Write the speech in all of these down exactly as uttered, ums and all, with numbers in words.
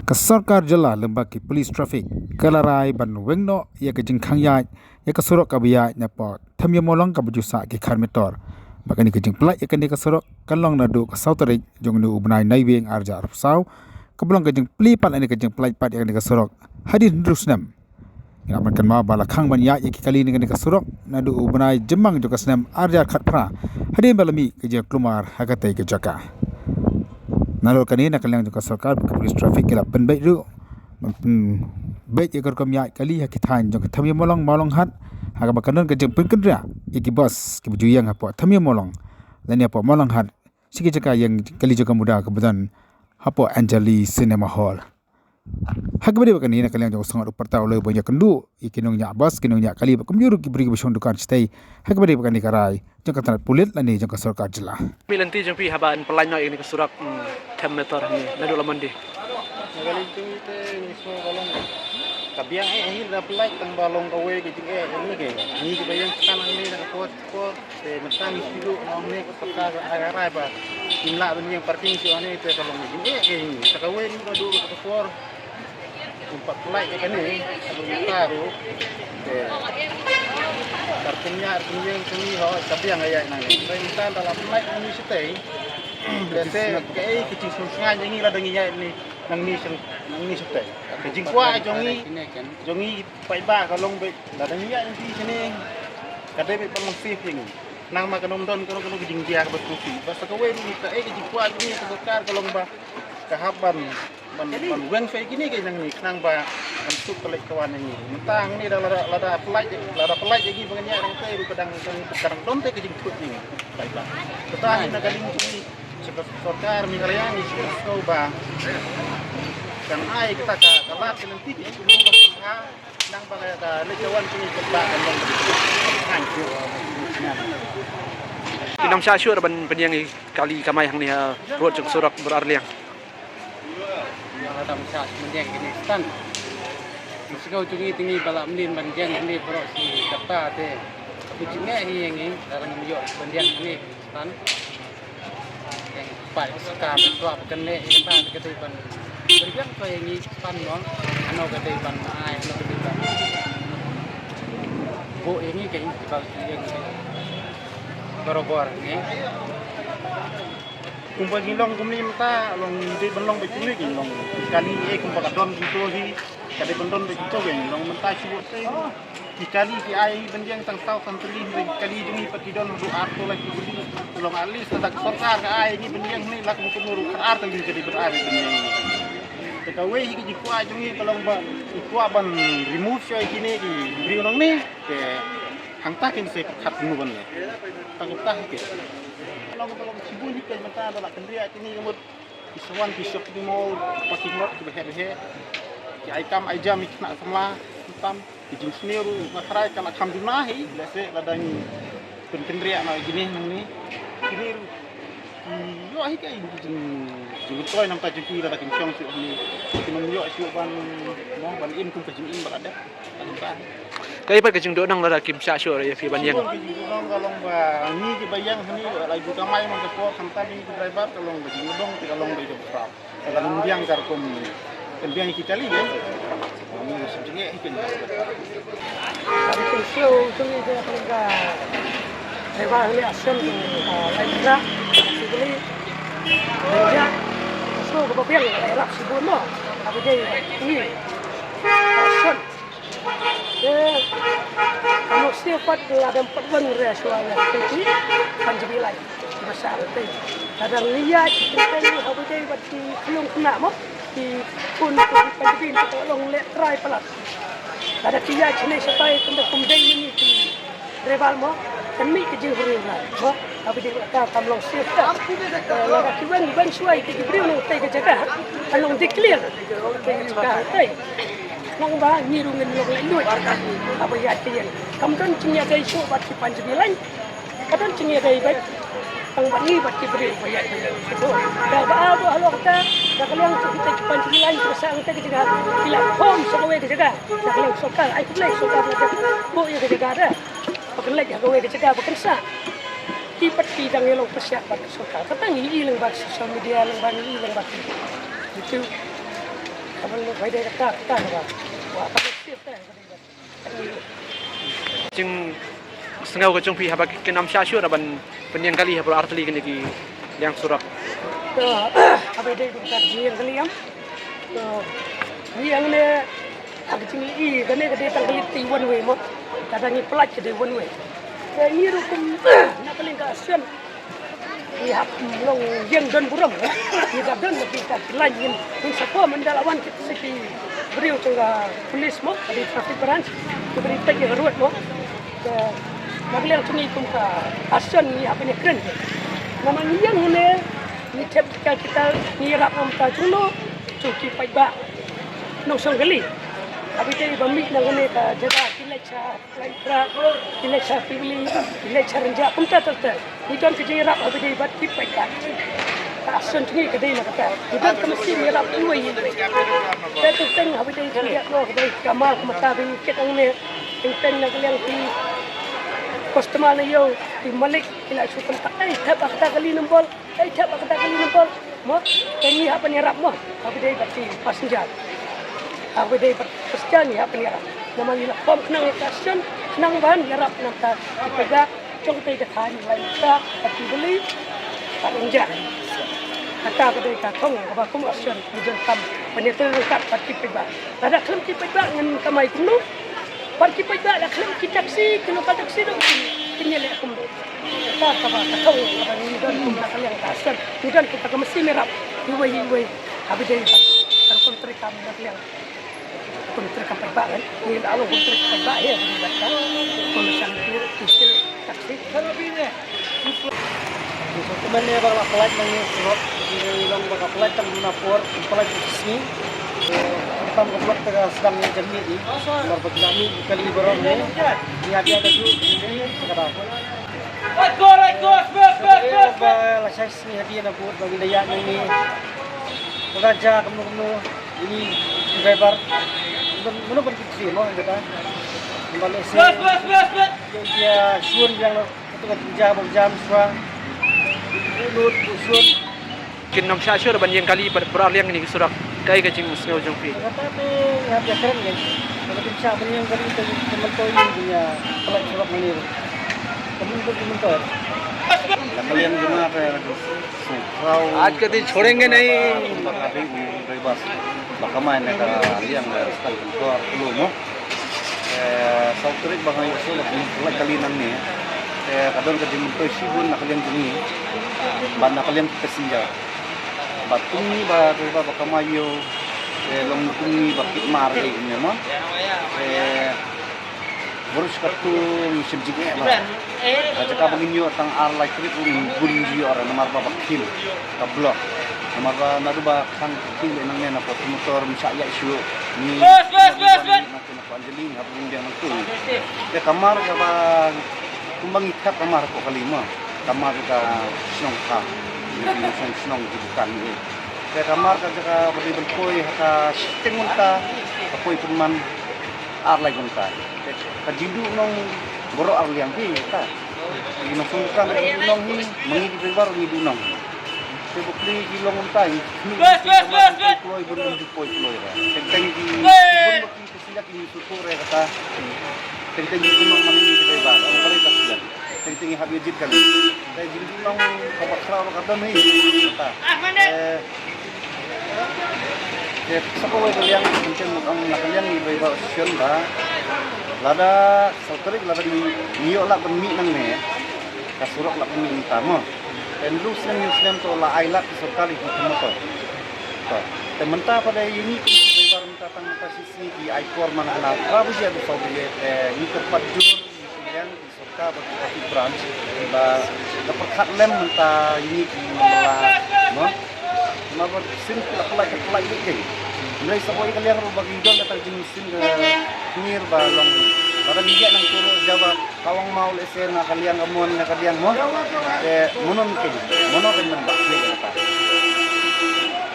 Ka sorkar jylla lyngba ki police traffic ka la rai ban weng noh ïa ka jingkhang ïaid ïa ka surok kaba ïaid napoh Thamiamawlong kaba ju sah ki khar meter. Ba kane ka jingpynlait ïa kane ka surok kan long naduh ka saw tarik jong une u bnai Naiwieng arhajar arphew saw, kaba long ka jingplie pat lane ka jingpynlait pat ïa kane ka surok hadien hynriew snem. Ngi la ban kynmaw ba la khang ban ïaid ïa ki kali na kane ka surok naduh u bnai Jymmang jong ka snem arhajar khatphra, hadien ba la mih ka jingkulmar ha katei ka jaka. Nalor kane, na ka liang jong ka sorkar, ka police traffic ki la pynbeit ruh, pynbeit ïa ka rukom ïaid kali ha ki thaiñ jong ka Thamiamawlong, Mawlonghat, ha kaba kan don ka jingpynkynriah ïa ki bus kiba ju ïeng hapoh Thamiamawlong lane hapoh Mawlonghat sha ki jaka ïeng kali jong ka muda kaba don hapoh Anjali Cinema Hall. Ha kaba ïadei bad kane, na ka liang jong u Sangot u Pyrta u la ïakynduh ïa ki nongñiah bus, ki nongñiah kali bad kumjuh ruh ki briew kiba shong dukan shatei ha kaba ïadei bad kane ka rai jong ka tnat pulit lane jong ka sorkar jylla. Mih lynti jong phi haba yn pynlait noh ïa kane ka surok, hmm, Them Meter hangne naduh Lamondi? Na ka liang jong ngi te ngi sngew ba long ka biang eh hi, la pynlait tang ba long kawei ka jingeh ïa ngi, ngi kiba ïeng sha hangne na ka por por. Te mynta ngi shu ïoh nong ne ka sorkar ka ai rai ba ngim lah ban ïeng parking shuh hangne, te ka long jingeh ïa ngi. Te kawei ruh naduh ka por ym pat pynlait ïa kane, ka long mynta ruh. Te ka rukom ïaid rukom ïeng ka ngi, hooid, ka biang ïa ngi nangne. Te mynta da la pynlait nangne shatei, te kaei ka jingsngewsynei ïa ngi lada ngi ïaid nangne, nangne sha, nangne shatei. Ka jingkwah jong ngi, jong ngi paidbah ka long ba lada ngi ïaid nangne shane, ka dei ba long safe ïa ngi. Khnang ba kan ym don kano kano ka jingjia kaba sngewsih. Bad sa kawei ruh, kaei ka jingkwah jong ngi ka sorkar ka long ba ka hap ban, ban, ban weng shuwa ïa kine ki nangne khnang ba kan suk ka leit ka wan ïa ngi. Mynta hangne da lada, lada pynlait, lada pynlait ïa ngi ba ngan ïaid hangtei ruh ka dang, ka dang, ka dang don te ka jingthut ïa ngi. Mynta hangne na ka liang jong ngi, sha ka sorkar Meghalaya ngi sngewsih ba kan ai kata ka, ka lad ka lynti ka jingkynmaw ban pynbha. Nang ba ka leit ka wan sini ka ba ka long. Phi nang shah shuh ban pynïeng ïa kali kamai hangne ha rud jong surok Bor Arliang? Ïa, la dang shah pynïeng kine stan. Ngi sngew jong ngi te ngi ba la mlien ban ïeng hangne baroh shi katta te. Ka jingeh hi ïa ngi, la dang ym ïoh ban ïeng hangne stan. Ïa, pat ka sorkar ba dei ban, ka dei ban pynbiang ko ïa ngi span mo. Ano ka dei ban ai, ano ka dei ban buh ïa ngi, ka ïa ngi ba ïa ngi barabor ngi. Kumba ngi long kumne mynta, long dei ban long ba kumne ngi long. Kali eh kumba ka don kumto hi, ka dei ban don ba kumto ngi long mynta shu. Ki kali ki ai ban ïeng tang saw san tylli, ki kali jong ngi pat ki don haduh arphew lai tylli. Long at least lada ka sorkar ka ai ngi ban ïeng ne la kum kum ruh khatar tylli ka dei ban ai ban ïeng. Te kawei hi ka jingkwah jong ngi ka long ba ngi kwah ban remove shuwa ïa kine ki briew nangne. Te hangta kin sa pyrkhat kumno ban leh. Tang kumta hi ke. Long ka long shibun hi ke mynta da la kynriah kine ka mut. Ki sa wan ki shopping mall, parking lot kiba heh ba heh. Ki ai kam ai jam ïa ki khynnah samla, tam. Ki jingsniew ruh nga tharai ka la kham duna hi, lehse lada ngi pynkynriah noh ïa kine nangne. Kine ruh, hmm, ïoh hi kaei ki jing, jingmyntoi namar jong ki lada kin shong shuh hangne. Kin ym ïoh shuh ban, mo, ban im kum ka jingim ba la dep. Kaei pat ka jingduhnong lada kim shah shuh ïa phi ban ïeng? Ka jingduhnong ka long ba ngi kiba ïeng hangne la ju kamai man ka por, khamtam ngi ki driver ka long ba jingduhnong te ka long ba ïoh prap. Ka long biang ka rukom, kan biang ki kali, eh. Ngi shu jingeh hi kan. Ka jingshong jong ngi ka long ka driver hangne asen, ah, lai tra, sibli, ja, so ka ba biang lai rap sibun mo. Ka ba dei ngi. Asen. Te, ano siew pat la dang pat wan re shuwa ïa ka T P, Panjabi Line. Ba sa te. La dang ïa ki teng ha ba dei bad ki khyllung khynnah mo. Ki khun ki Panjabi te ka long leh trai palat. La dang ki ïa ki ne shatai kumba kum dei ni ki rebal mo. Kan mih ka jinghuri mo. Ka ba dei ka kam long siew pat. Eh, la dang ki wan, wan shuwa ïa ki briew nang te ka jaka. Ka long declare. Ka jaka te. Nang ba ngi ruh ngin long laitluid haba ïaid ka ïing. Kam don jingïadei shuh bad ki Panjabi Line. Ka don jingïadei bad tang bad ngi bad ki briew ba ïaid ka ïing. Da ba ado halor kata da ka long tu kita ki Panjabi Line ki ba sah hangta ka jaka. Ki la khom sa kawei ka jaka da ka long sorkar. Ai khublei sorkar la dep buh ïa ka jaka da ba kan leit ha kawei ka jaka ba kan sah. Ki pat ki dang ïalong pyrshah bad ka sorkar. Kata ngi i lyngba social media, lyngba ngi i lyngba ki YouTube. Ban bai dei kata kata ba. Wa ka sir ta. Jingsngew ka jong phi haba kin ym shah shuh ban pynïeng kali ha baroh artylli kine ki liang surok. To, haba dei ka jingïeng kali ïam. To, ïeng ne, ha ka jingïeng kane ka dei tang kali ti one way mo. Ka dang ngi pynlait ka dei one way. Te ngi ruh kum na ka liang ka sien. Ngi hap long ïeng don burom. Ngi da don na ki ka line ngin, ngin sa pom ynda la wan kit sa ki briew jong ka police mo, ka dei traffic branch, ki briew peit ïa ka road mo. Ka, ka liang jong ngi kum ka Arson ngi hap ban ïakren. Namar ngi ïeng ne, ngi thep kita kita, ngi rap ngam ta jong no, jong ki paidbah nongshong kali. Haba ïadei ba mih na kane ka jaka ki leit sha Pynlait Prah, ki leit sha Pipli, ki leit sha Rynjah, kumta ter ter. Ngi don ka jingïarap haba ïadei bad ki paidbah. Ka Arson jong ngi ka dei na kata. Ngi don ka masi ngi ïarap iwei iwei. Te teng teng haba ïadei jingïarap noh ka dei ka mar kumta ba ngi kit hangne. Teng teng na ka liang ki customer na ïew, ki malik, ki la shu pyntak. Ei, thep ha kata kali nombor. Ei, thep ha kata kali nombor. Mo, te ngi hap ban ïarap mo. Haba ïadei bad ki passenger. Haba ïadei bad passenger ngi hap ban ïarap. Namar ngi la pom khnang ïa ka Arson, khnang ban ïarap na ka bynta ki paidbah jong ka thaiñ Laitumkhrah, ka Pipli, ka Rynjah. Kata ka dei ka thong kaba kum Arson ngi donkam ban ïatrei ryngkat bad ki paidbah. Lada khlem ki paidbah ngin kamai kumno? Bad ki paidbah la khlem ki taxi, ki local taxi dang kin ïaleh kumno? Kata kaba ka thong kaba ngi don kum na ka liang ka Arson. Ngi don kum ka masi ngi ïarap iwei iwei. Haba ïadei bad ka rukom treikam na ka liang. Rukom treikam paidbah kan. Ngi la long rukom treikam paidbah hi haba ïadei bad ka Commission Council Taxi. Kumne ba la pynlait nangne surok, ngi long ba ka pynlait tang na por, pynlait ki sngi. Tam ka block te ka sdang ïa ka mih i, namar ba ki la mih ki kali baroh ne. Ngi ïa ka ju, ngi ka da. Ba la shai sngi hadien na bud ba ngi da ïaid nangne. Ka da ja kumno kumno, ini driver. Mano ban ki tri mo kata. Ba le se. Ïa, ïa, shun biang lo. Katu ka jingjia ba jam shuwa. Lut, lut, shun. Kin ym shah shuh ban ïeng kali bad baroh arliang kine ki surok. Kaei ka jingsngew jong phi? Kata te nga pia kren ngai. Kata kin shah ban ïeng kali te te myntoi ïa ka surok mane. Ka myntoi, ka myntoi. La ka liang jong nga te la ka sngewkhraw. Aaj ka te chhodenge nahi. Ba ka dei u dei bas. Ba kamai na ka liang la ka sngewkhraw mo. Eh, saw tarik ba nga ïohsngew ba kin pynlait kali nangne. Eh, ka don ka jingmyntoi shibun na ka liang jong ngi. Bad na ka liang ki passenger. Bad kumne ba, ba, ba kamai ïoh. Eh, long kumne ba kit mar dei kumne mo. Eh, baroh shi katto ngi shim jingeh ba. Ka jaka ba ngin ïoh tang ar lai tarik ruh ngin bun ïoh re namar ba ba khim ka block. Namar ba naduh ba khang khim dei nangne na pok motor ym shah ïaid shuh. Ni Anjali, hap ring biang nangtu. Te ka mar kaba kumba ngi thep ka mar ko kali ma. Ka mar ka shnong ka. Ngi shnong shnong ki dukan ni. Te ka mar ka jaka ba dei ban poi ha ka shiteng mynta ka poi pynman ar lai mynta. Te ka jingduh nong baroh arliang hi ka. Ngi nong song dukan ka jingduh nong hi, ma ngi ki driver ngi duh nong. Te ba pli ki long mynta ngi. Kloi bun bun ju poi kloi ra. Teng teng ki bun ba ki Sila ki ngi sutu re kata. Teng teng ki kumang mani ki dai ba. Ang paling kasihan. Teng teng ki hap ïa jit kali. Dai jing kumang ka ba khraw ka dam hi. Kata. Eh. Ke sa kawei ka liang, teng teng ang na ka liang ngi bai ba shen ba. Lada saw tarik lada ngi ïoh lah ban mih nangne. Ka surok lah ban mih mynta mo. Te lu snem lu snem to la ai lad ki sorkar ki motor. To. Te mynta pat ïa ngi ki bai ba mynta tang mynta shi Sngi ki ai por man hana phra baje haduh saw baje, eh, ngi kyrpad jur, ngi pynlong ki sorkar bad ki traffic branch ba ka pyrkhat lem mynta ïa ngi ki mala, no? Namar ba shisien ki la pynlait, pynlait beit kein. Hynrei sa ïa ka liang ruh ba ki don kata ka jingshisien ka kmie ba long. Lada ngi ïaid nangto ruh jaba ka Wangmaw lehse na ka liang ka mon na ka liang mo. Te mono kein, mono kein ban bah kmie kata.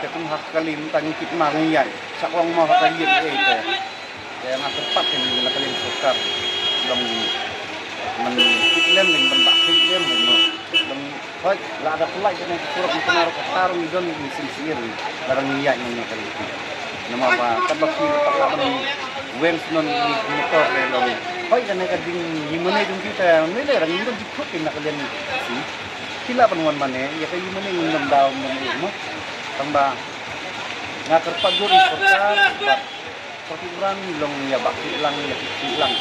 Te kum ha kali mynta ngi kit ma ngi ïaid. Sa Wangmaw ha ka ïing ei te. Te nga kyrpad te ngi la ka liang sorkar. Long man kit lem lem ban bah kit lem lem no. Long hoi la da pynlait te ngi surok ngi kena rok ka tar ngi don ngi sim sir ngi. La da ngi ïaid ngi na ka liang. Namar ba katba ki la pat lah ban weng snon ki motor re long. Hoi kane ka jingïamane jong ki te mynne le rang ngin jingkut ki na ka liang ki. Ki lah ban wan mane ïa ka ïamane ngin ym daw ban ïa mo. Tang ba nga kyrpad jur ïa sorkar ba sorkar Iran long ïa ba ki lang ïa ki lang.